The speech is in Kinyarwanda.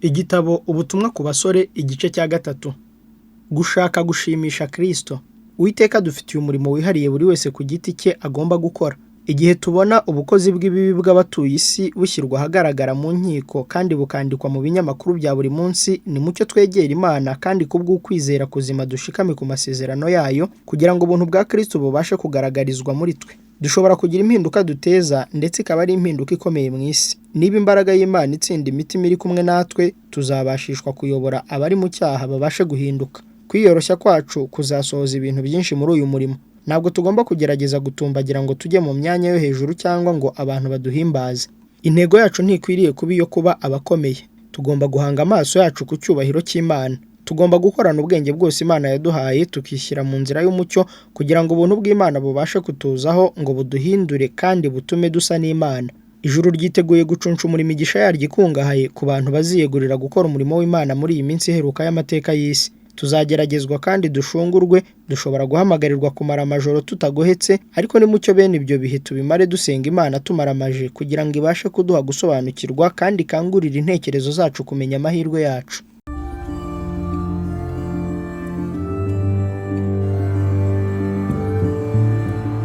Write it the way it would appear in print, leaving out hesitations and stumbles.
Igitabo Ubutumwa ku basore, igice cya 3. Gushaka gushimisha Kristo. Uwiteka adufitiye umurimo wihariye buri wese ku giti cye agomba gukora. Igihe tubona ubukozi bw'ibibi bw'abatuye isi bushyirwa ahagaragara mu nkiko kandi bukandikwa mu binyamakuru bya buri munsi, nimucyo twegere Imana kandi kubw'ukwizera kuzima dushikame ku masezerano yayo, kugira ngo ubuntu bwa Kristo bubashe kugaragarizwa muri twe. Dushobora kugira impinduka duteza, ndetse ikaba ari impinduka ikomeye mu isi. Niba imbaraga y'Imana itsinda imitima iri kumwe natwe, tuzabashishwa kuyobora abari mu cyaha babashe guhinduka. Kwiyoroshya kwacu kuzasohoza ibintu byinshi muri uyu murimo. Ntabwo tugomba kugerageza gutumbagira ngo tujye mu myanya yo hejuru cyangwa ngo abantu baduhimbaze. Intego yacu ntikwiriye kuba iyo kuba abakomeye. Tugomba guhanga amaso yacu ku cyubahiro cy'Imana. Tugomba gukorana ubwenge bwose Imana yaduhaye, tukishyira mu nzira y'umucyo kugira ngo ubuntu bw'Imana bubashe kutuzaho ngo buduhindure kandi butume dusa n'Imana. Ijuru ryiteguye gucuncumura imigisha yaryo ikungahaye ku bantu baziyegurira gukora umurimo w'Imana muri iyi minsi iheruka y'amateka y'isi. Tuzageragezwa kandi dushungurwe, dushobora guhamagarirwa kumara amajoro tutagohetse, ariko nimucyo bene ibyo bihe tubimare dusenga Imana tumaramaje, kugira ngo ibashe kuduha gusobanukirwa kandi ikangurire intekerezo zacu kumenya amahirwe yacu.